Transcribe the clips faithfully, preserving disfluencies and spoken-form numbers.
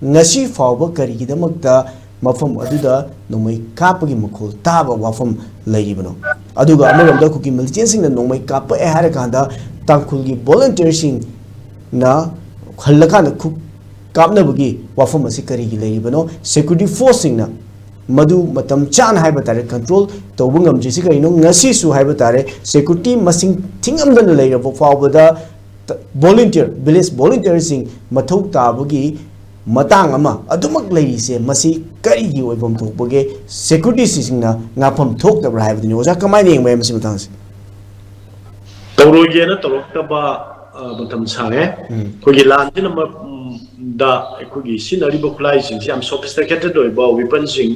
ꯉꯁꯤ ꯐꯥꯎꯕ ꯀꯔꯤꯒꯤꯗꯃꯛꯇ ꯃꯐꯝ ꯑꯗꯨꯗ ꯅꯣꯡꯃꯩ ꯀꯥꯞꯄꯒꯤ ꯃꯈꯣꯜ ꯇꯥꯕ ꯋꯥꯐꯝ ꯂꯩꯔꯤꯕꯅꯣ? ꯑꯗꯨꯒ ꯑꯃꯔꯣꯝꯗ ꯑꯩꯈꯣꯏꯒꯤ ꯃꯤꯂꯤꯇꯦꯟꯁꯤꯡꯅ ꯅꯣꯡꯃꯩ ꯀꯥꯞꯄꯛꯑꯦ ꯍꯥꯏꯔꯀꯥꯟꯗ ꯇꯥꯡꯈꯨꯜꯒꯤ ꯚꯣꯂꯨꯟꯇꯤꯌꯔꯁꯤꯡꯅ ꯍꯜꯂꯀꯥꯟꯗ ꯈꯨꯛ ꯀꯥꯞꯅꯕꯒꯤ ꯋꯥꯐꯝ ꯑꯁꯤ ꯀꯔꯤꯒꯤ ꯂꯩꯔꯤꯕꯅꯣ? ꯁꯦꯀ꯭ꯌꯨꯔꯤꯇꯤ ꯐꯣꯔꯁꯁꯤꯡꯅ ꯃꯗꯨ ꯃꯇꯝ ꯆꯥꯅ ꯍꯥꯏꯕ ꯇꯥꯔꯦ ꯀꯟꯇ꯭ꯔꯣꯜ ꯇꯧꯕ ꯉꯝꯗ꯭ꯔꯤꯁꯤ ꯀꯔꯤꯅꯣ? ꯉꯁꯤꯁꯨ ꯍꯥꯏꯕ ꯇꯥꯔꯦ ꯁꯦꯀ꯭ꯌꯨꯔꯤꯇꯤ ꯃꯁꯤꯡ ꯊꯤꯉꯝꯗꯅ ꯂꯩꯔꯕ ꯐꯥꯎꯕꯗ ꯚꯣꯂꯨꯟꯇꯤꯌꯔ, ꯚꯤꯂꯦꯖ ꯚꯣꯂꯨꯟꯇꯤꯌꯔꯁꯤꯡ ꯃꯊꯧ ꯇꯥꯕꯒꯤ ꯃꯇꯥꯡ ꯑꯃ ꯑꯗꯨꯃꯛ ꯂꯩꯔꯤꯁꯦ, ꯃꯁꯤ ꯀꯔꯤꯒꯤ ꯑꯣꯏꯐꯝ ꯊꯣꯛꯄꯒꯦ? ꯁꯦꯀ꯭ꯌꯨꯔꯤꯇꯤꯁꯤꯡꯅ ꯉꯥꯛꯐꯝ ꯊꯣꯛꯇꯕ꯭ꯔꯥ ꯍꯥꯏꯕꯗꯨꯅꯤ꯫ ꯑꯣꯖꯥ, ꯀꯃꯥꯏꯅ ꯌꯦꯡꯕ ꯌꯥꯏ ꯃꯁꯤ ꯃꯇꯥꯡꯁꯦ? ꯇꯧꯔꯣꯏꯒꯦꯅ ꯇꯧꯔꯛꯇꯕ, ꯑ, ꯃꯇꯝ ꯁꯥꯡꯉꯦ꯫ ꯑꯩꯈꯣꯏꯒꯤ ꯂꯥꯟꯁꯤꯅ ꯃ-, ꯗ ꯑꯩꯈꯣꯏꯒꯤ ꯁꯤꯖꯤꯟꯅꯔꯤꯕ ꯈꯨꯠꯂꯥꯏꯁꯤꯡꯁꯤ ꯌꯥꯝ ꯁꯣꯐꯤꯁꯇꯤꯀꯦꯇꯦꯠ ꯑꯣꯏꯕ ꯋꯦꯄꯟꯁꯤꯡ,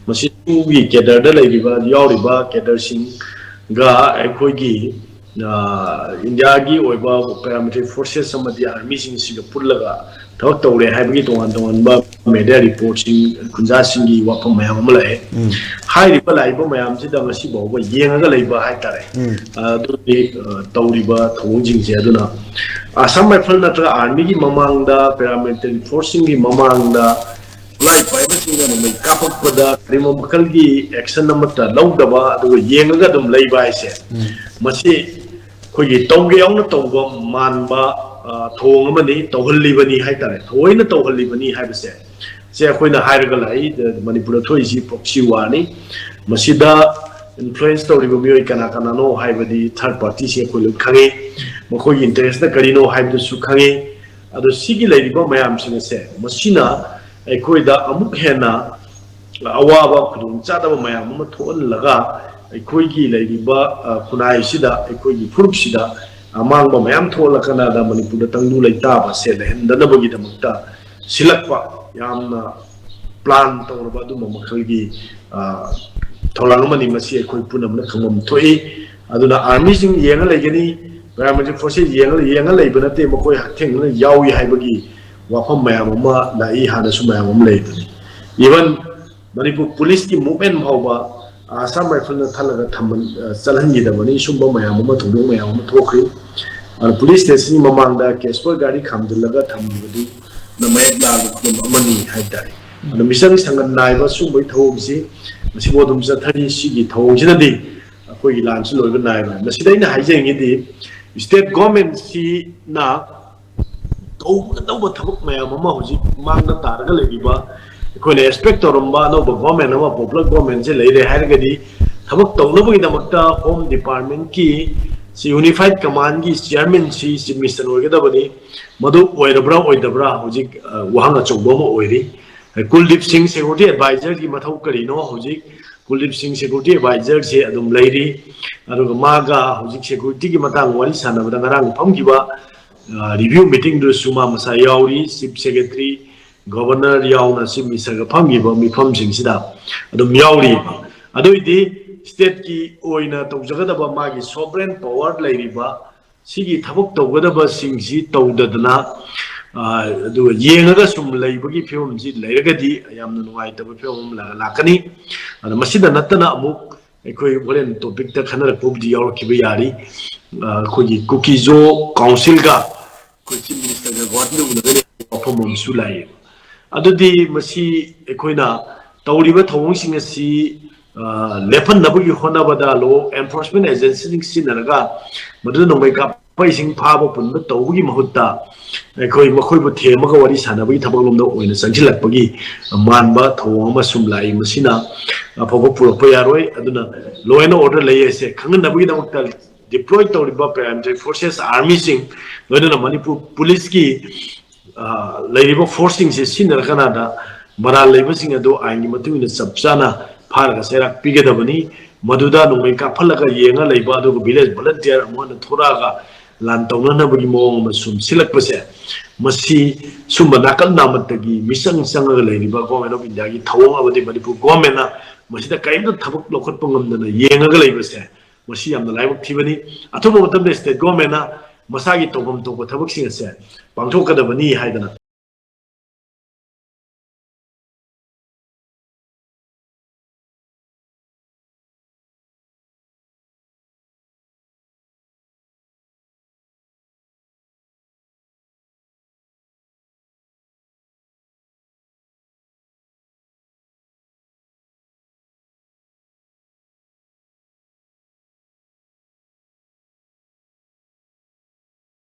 ꯃꯁꯤ ꯁꯤꯒꯤ ꯀꯦꯗꯔꯗ ꯂꯩꯔꯤꯕ, ꯌꯥꯎꯔꯤꯕ ꯀꯦꯗꯔꯁꯤꯡꯒ ꯑꯩꯈꯣꯏꯒꯤ, ꯑ, ꯏꯟꯗꯤꯌꯥꯒꯤ ꯑꯣꯏꯕ ꯄꯦꯔꯥꯃꯤꯂꯤꯇꯔꯤ ꯐꯣꯔꯁꯦꯁ ꯑꯃꯗꯤ ꯑꯥꯔꯃꯤꯁꯤꯡꯁꯤꯒ ꯄꯨꯜꯂꯒ ꯊꯕꯛ ꯇꯧꯔꯦ ꯍꯥꯏꯕꯒꯤ ꯇꯣꯉꯥꯟ ꯇꯣꯉꯥꯟꯕ ꯃꯦꯗꯤꯌꯥ ꯔꯤꯄꯣꯔꯠꯁꯤꯡ, ꯈꯨꯟꯖꯥꯁꯤꯡꯒꯤ ꯋꯥꯐꯝ ꯃꯌꯥꯝ ꯑꯃ ꯂꯥꯛꯑꯦ꯫ ꯍꯥꯏꯔꯤꯕ ꯂꯥꯛꯏꯕ ꯃꯌꯥꯝꯁꯤꯗ ꯉꯁꯤ ꯐꯥꯎꯕ ꯌꯦꯡꯉꯒ ꯂꯩꯕ ꯍꯥꯏꯇꯥꯔꯦ꯫ ꯑ, ꯑꯗꯨꯒꯤ, ꯑ, ꯇꯧꯔꯤꯕ ꯊꯧꯑꯣꯡꯁꯤꯡꯁꯦ꯫ ꯑꯗꯨꯅ ꯑꯁꯥꯝ ꯔꯥꯏꯐꯜ ꯅꯠꯇ꯭ꯔꯒ ꯑꯥꯔꯃꯤꯒꯤ ꯃꯃꯥꯡꯗ, ꯄꯦꯔꯥꯃꯤꯂꯤꯇꯔꯤ ꯐꯣꯔꯁꯁꯤꯡꯒꯤ ꯃꯃꯥꯡꯗ ꯈꯨꯠꯂꯥꯏ ꯄꯥꯏꯕꯁꯤꯡꯅ ꯅꯣꯡꯃꯩ ꯀꯥꯞꯄꯛꯄꯗ ꯀꯔꯤꯒꯨꯝꯕ ꯃꯈꯜꯒꯤ ꯑꯦꯛꯁꯟ ꯑꯃꯠꯇ ꯂꯧꯗꯕ, ꯑꯗꯨꯒ ꯌꯦꯡꯉꯒ ꯑꯗꯨꯝ ꯂꯩꯕ ꯍꯥꯏꯁꯦ, ꯃꯁꯤ ꯑꯩꯈꯣꯏꯒꯤ ꯇꯧꯒꯦ ꯌꯥꯎꯅ ꯇꯧꯕ ꯃꯥꯟꯕ, ꯑ, ꯊꯧꯑꯣꯡ ꯑꯃꯅꯤ, ꯇꯧꯍꯜꯂꯤꯕꯅꯤ ꯍꯥꯏꯇꯥꯔꯦ, ꯊꯑꯣꯏꯅ ꯇꯧꯍꯜꯂꯤꯕꯅꯤ ꯍꯥꯏꯕꯁꯦ꯫ ꯁꯦ ꯑꯩꯈꯣꯏꯅ ꯍꯥꯏꯔꯒ ꯂꯥꯛꯏ, ꯃꯅꯤꯄꯨꯔꯗ ꯊꯣꯛꯏꯁꯤ ꯄ꯭ꯔꯣꯛꯁꯤ ꯋꯥꯔꯅꯤ꯫ ꯃꯁꯤꯗ ꯏꯟꯐ꯭ꯂꯨꯌꯦꯟꯁ ꯇꯧꯔꯤꯕ ꯃꯤꯑꯣꯏ ꯀꯅꯥ ꯀꯅꯥꯅꯣ ꯍꯥꯏꯕꯗꯤ ꯊꯥꯔꯠ ꯄꯥꯔꯇꯤꯁꯦ ꯑꯩꯈꯣꯏ ꯂꯣꯏ ꯈꯪꯉꯤ꯫ ꯃꯈꯣꯏꯒꯤ ꯏꯟꯇꯔꯦꯁꯅ ꯀꯔꯤꯅꯣ ꯍꯥꯏꯕꯗꯨꯁꯨ ꯈꯪꯉꯤ꯫ ꯑꯗꯣ ꯁꯤꯒꯤ ꯂꯩꯔꯤꯕ ꯃꯌꯥꯝꯁꯤꯡ ꯑꯁꯦ, ꯃꯁꯤꯅ ꯑꯩꯈꯣꯏꯗ ꯑꯃꯨꯛ ꯍꯦꯟꯅ ꯑꯋꯥꯕ, ꯈꯨꯗꯣꯡꯆꯥꯗꯕ ꯃꯌꯥꯝ ꯑꯃ ꯊꯣꯛꯍꯜꯂꯒ, ꯑꯩꯈꯣꯏꯒꯤ ꯂꯩꯔꯤꯕ, ꯑ, ꯈꯨꯟꯅꯥꯏꯁꯤꯗ, ꯑꯩꯈꯣꯏꯒꯤ ꯐꯨꯔꯨꯞꯁꯤꯗ ꯑꯃꯥꯡꯕ ꯃꯌꯥꯝ ꯊꯣꯛꯍꯜꯂꯀꯥꯟꯗ ꯃꯅꯤꯄꯨꯔꯗ ꯇꯪꯗꯨ ꯂꯩꯇꯥꯕꯁꯦ ꯂꯩꯍꯟꯗꯅꯕꯒꯤꯗꯃꯛꯇ ꯁꯤꯜꯂꯛꯄ ꯌꯥꯝꯅ ꯄ꯭ꯂꯥꯟ ꯇꯧꯔꯕ ꯑꯗꯨꯝꯕ ꯃꯈꯜꯒꯤ, ꯑ, ꯊꯧꯔꯥꯡ ꯑꯃꯅꯤ꯫ ꯃꯁꯤ ꯑꯩꯈꯣꯏ ꯄꯨꯝꯅꯃꯛꯅ ꯈꯪꯐꯝ ꯊꯣꯛꯏ꯫ ꯑꯗꯨꯅ ꯑꯥꯔꯃꯤꯁꯤꯡ ꯌꯦꯡꯉ ꯂꯩꯒꯅꯤ, ꯄꯦꯔꯥꯃꯤꯂꯤꯇꯔꯤ ꯐꯣꯔꯁꯁꯦ ꯌꯦꯡꯉ, ꯌꯦꯡꯉ ꯂꯩꯕ ꯅꯠꯇꯦ, ꯃꯈꯣꯏ ꯍꯛꯊꯦꯡꯅꯅ ꯌꯥꯎꯏ ꯍꯥꯏꯕꯒꯤ ꯋꯥꯐꯝ ꯃꯌꯥꯝ ꯑꯃ ꯂꯥꯛꯏ, ꯍꯥꯟꯅꯁꯨ ꯃꯌꯥꯝ ꯑꯃ ꯂꯩꯕꯅꯤ꯫ ꯏꯚꯟ ꯃꯅꯤꯄꯨꯔ ꯄꯨꯂꯤꯁꯀꯤ ꯃꯨꯞꯃꯦꯟ ꯐꯥꯎꯕ ꯑꯁꯥꯝ ꯔꯥꯏꯐꯜꯅ ꯊꯠꯂꯒ ꯊꯝꯕ, ꯑ, ꯆꯠꯍꯟꯈꯤꯗꯕꯅꯤ꯫ ꯁꯨꯝꯕ ꯃꯌꯥꯝ ꯑꯃ, ꯊꯧꯗꯣꯛ ꯃꯌꯥꯝ ꯑꯃ ꯊꯣꯛꯈ꯭ꯔꯤ꯫ ꯑꯗꯨ ꯄꯨꯂꯤꯁ ꯁ꯭ꯇꯦꯁꯟꯒꯤ ꯃꯃꯥꯡꯗ ꯀꯦꯁꯄꯔ ꯒꯥꯔꯤ ꯈꯥꯝꯖꯤꯜꯂꯒ ꯊꯝꯕꯗꯨꯅ ꯃꯌꯦꯛ ꯂꯥꯕ ꯑꯗꯨꯝ ꯑꯃꯅꯤ ꯍꯥꯏꯇꯥꯔꯦ꯫ ꯑꯗꯣ ꯃꯤꯆꯪ ꯁꯪꯒꯟ ꯅꯥꯏꯕ ꯁꯨꯝꯕꯒꯤ ꯊꯧꯑꯣꯡꯁꯤ ꯉꯁꯤꯐꯥꯎ ꯑꯗꯨꯝ ꯆꯠꯊꯔꯤ꯫ ꯁꯤꯒꯤ ꯊꯧꯑꯣꯡꯁꯤꯅꯗꯤ ꯑꯩꯈꯣꯏꯒꯤ ꯂꯥꯟꯁꯨ ꯂꯣꯏꯕ ꯅꯥꯏꯕ꯫ ꯃꯁꯤꯗ ꯑꯩꯅ ꯍꯥꯏꯖꯅꯤꯡꯉꯤꯗꯤ state government ꯁꯤꯅ ꯇꯧꯒꯗꯧꯕ ꯊꯕꯛ ꯃꯌꯥꯝ ꯑꯃ ꯍꯧꯖꯤꯛ ꯃꯥꯡꯗ ꯇꯥꯔꯒ ꯂꯩꯔꯤꯕ, ꯑꯩꯈꯣꯏꯅ expect ꯇꯧꯔꯝꯕ ꯑꯅꯧꯕ government ꯑꯃ, popular government ꯁꯦ ꯂꯩꯔꯦ ꯍꯥꯏꯔꯒꯗꯤ ꯊꯕꯛ ꯇꯧꯅꯕꯒꯤꯗꯃꯛꯇ Home Department ꯀꯤ ꯁꯤ Unified Command ꯒꯤ chairman ꯁꯤ Chief Minister ꯑꯣꯏꯒꯗꯕꯅꯤ꯫ ꯃꯗꯨ ꯑꯣꯏꯔꯕ꯭ꯔꯥ ꯑꯣꯏꯗꯕ꯭ꯔꯥ ꯍꯧꯖꯤꯛ, ꯑ, ꯋꯥꯍꯪ ꯑꯆꯧꯕ ꯑꯃ ꯑꯣꯏꯔꯤ꯫ ꯀꯨꯜꯗꯤꯞ ꯁꯤꯡ security advisor ꯒꯤ ꯃꯊꯧ ꯀꯔꯤꯅꯣ? ꯍꯧꯖꯤꯛ ꯀꯨꯜꯗꯤꯞ ꯁꯤꯡ security advisor ꯁꯦ ꯑꯗꯨꯝ ꯂꯩꯔꯤ꯫ ꯑꯗꯨꯒ ꯃꯥꯒ ꯍꯧꯖꯤꯛ security ꯒꯤ ꯃꯇꯥꯡ ꯋꯥꯔꯤ ꯁꯥꯟꯅꯕꯗ ꯉꯔꯥꯡ ꯐꯝꯈꯤꯕ, ꯑ, review meeting ꯗꯨꯁꯨ ꯃꯥ ꯃꯁꯥ ꯌꯥꯎꯔꯤ꯫ Chief Secretary, Governor ꯌꯥꯎꯅ Chief Minister ꯒ ꯐꯝꯈꯤꯕ ꯃꯤꯐꯝꯁꯤꯡꯁꯤꯗ ꯑꯗꯨꯝ ꯌꯥꯎꯔꯤꯕ꯫ ꯑꯗꯨꯏꯗꯤ state ꯀꯤ ꯑꯣꯏꯅ ꯇꯧꯖꯒꯗꯕ ꯃꯥꯒꯤ sovereign power ꯂꯩꯔꯤꯕ ꯁꯤꯒꯤ ꯊꯕꯛ ꯇꯧꯒꯗꯕꯁꯤꯡꯁꯤ ꯇꯧꯗꯗꯅ, ꯑ, ꯑꯗꯨꯒ ꯌꯦꯡꯉꯒ ꯁꯨꯝ ꯂꯩꯕꯒꯤ ꯐꯤꯕꯝꯁꯤ ꯂꯩꯔꯒꯗꯤ ꯌꯥꯝꯅ ꯅꯨꯡꯉꯥꯏꯇꯕ ꯐꯤꯕꯝ ꯑꯃ ꯂꯥꯛ-, ꯂꯥꯛꯀꯅꯤ꯫ ꯑꯗ ꯃꯁꯤꯗ ꯅꯠꯇꯅ ꯑꯃꯨꯛ ꯑꯩꯈꯣꯏ ꯍꯣꯔꯦꯟ topic ꯇ ꯈꯟꯅꯔꯛꯄꯕꯨꯗꯤ ꯌꯥꯎꯔꯛꯈꯤꯕ ꯌꯥꯔꯤ꯫ ꯑ, ꯑꯩꯈꯣꯏꯒꯤ ꯀꯨꯀꯤꯖꯣ council ꯒ ꯑꯩꯈꯣꯏ Chief Minister ꯒ ꯒꯨꯋꯥꯍꯥꯇꯤꯗ ꯎꯅꯒꯅꯤ ꯋꯥꯐꯝ ꯑꯃꯁꯨ ꯂꯥꯛꯏ꯫ ꯑꯗꯨꯗꯤ ꯃꯁꯤ ꯑꯩꯈꯣꯏꯅ ꯇꯧꯔꯤꯕ ꯊꯧꯑꯣꯡꯁꯤꯡ ꯑꯁꯤ, ꯑ, ꯂꯦꯞꯍꯟꯅꯕꯒꯤ ꯍꯣꯠꯅꯕꯗ law enforcement agency ꯁꯤꯡ ꯁꯤꯖꯤꯟꯅꯔꯒ ꯃꯗꯨꯗ ꯅꯣꯡꯃꯩ ꯀꯥꯞꯄꯩꯁꯤꯡ ꯐꯥꯕ ꯄꯨꯟꯕ ꯇꯧꯕꯒꯤ ꯃꯍꯨꯠꯇ ꯑꯩꯈꯣꯏ ꯃꯈꯣꯏꯕꯨ ꯊꯦꯝꯃꯒ ꯋꯥꯔꯤ ꯁꯥꯟꯅꯕꯒꯤ ꯊꯕꯛ ꯂꯣꯝꯗ ꯑꯣꯏꯅ ꯆꯪꯁꯤꯜꯂꯛꯄꯒꯤ ꯃꯥꯟꯕ ꯊꯧꯑꯣꯡ ꯑꯃ ꯁꯨꯝ ꯂꯥꯛꯏ꯫ ꯃꯁꯤꯅ ꯑꯐꯕ ꯄꯨꯔꯛꯄ ꯌꯥꯔꯣꯏ꯫ ꯑꯗꯨꯅ law and order ꯂꯩ ꯍꯥꯏꯁꯦ ꯈꯪꯍꯟꯅꯕꯒꯤꯗꯃꯛꯇ deploy ꯇꯧꯔꯤꯕ paramilitary forces, army ꯁꯤꯡ, ꯂꯣꯏꯅꯅ ꯃꯅꯤꯄꯨꯔ police ꯀꯤ, ꯑ, ꯂꯩꯔꯤꯕ force ꯁꯤꯡꯁꯦ ꯁꯤꯖꯤꯟꯅꯔ ꯀꯅꯥꯗ ꯃꯔꯥꯜ ꯂꯩꯕꯁꯤꯡ ꯑꯗꯨ ꯑꯥꯏꯟꯒꯤ ꯃꯇꯨꯡ ꯏꯟꯅ ꯆꯞ ꯆꯥꯅ ꯐꯥꯔꯒ ꯆꯩꯔꯥꯛ ꯄꯤꯒꯗꯕꯅꯤ꯫ ꯃꯗꯨꯗ ꯅꯣꯡꯃꯩ ꯀꯥꯞꯍꯜꯂꯒ ꯌꯦꯡꯉ ꯂꯩꯕ, ꯑꯗꯨꯒ village volunteer ꯑꯃꯨꯛ ꯍꯟꯅ ꯊꯣꯔꯛꯑꯒ ꯂꯥꯟ ꯇꯧꯅꯅꯕꯒꯤ ꯃꯑꯣꯡ ꯑꯃ ꯁꯨꯝ ꯁꯤꯜꯂꯛꯄꯁꯦ, ꯃꯁꯤ ꯁꯨꯝꯕ ꯅꯥꯀꯜ ꯅꯥꯃꯠꯇꯒꯤ ꯃꯤꯆꯪ ꯆꯪꯉꯒ ꯂꯩꯔꯤꯕ Government of India ꯒꯤ ꯊꯧꯑꯣꯡ ꯑꯃꯗꯤ ꯃꯅꯤꯄꯨꯔ government ꯅ ꯃꯁꯤꯗ ꯀꯔꯤꯝꯇ ꯊꯕꯛ ꯂꯧꯈꯠꯄ ꯉꯝꯗꯅ ꯌꯦꯡꯉꯒ ꯂꯩꯕꯁꯦ, ꯃꯁꯤ ꯌꯥꯝꯅ ꯂꯥꯏꯕꯛ ꯊꯤꯕꯅꯤ꯫ ꯑꯊꯨꯕ ꯃꯇꯝꯗ state government ꯅ ꯃꯁꯥꯒꯤ ꯇꯧꯐꯝ ꯊꯣꯛꯄ ꯊꯕꯛꯁꯤꯡ ꯑꯁꯦ ꯄꯥꯡꯊꯣꯛꯀꯗꯕꯅꯤ ꯍꯥꯏꯗꯅ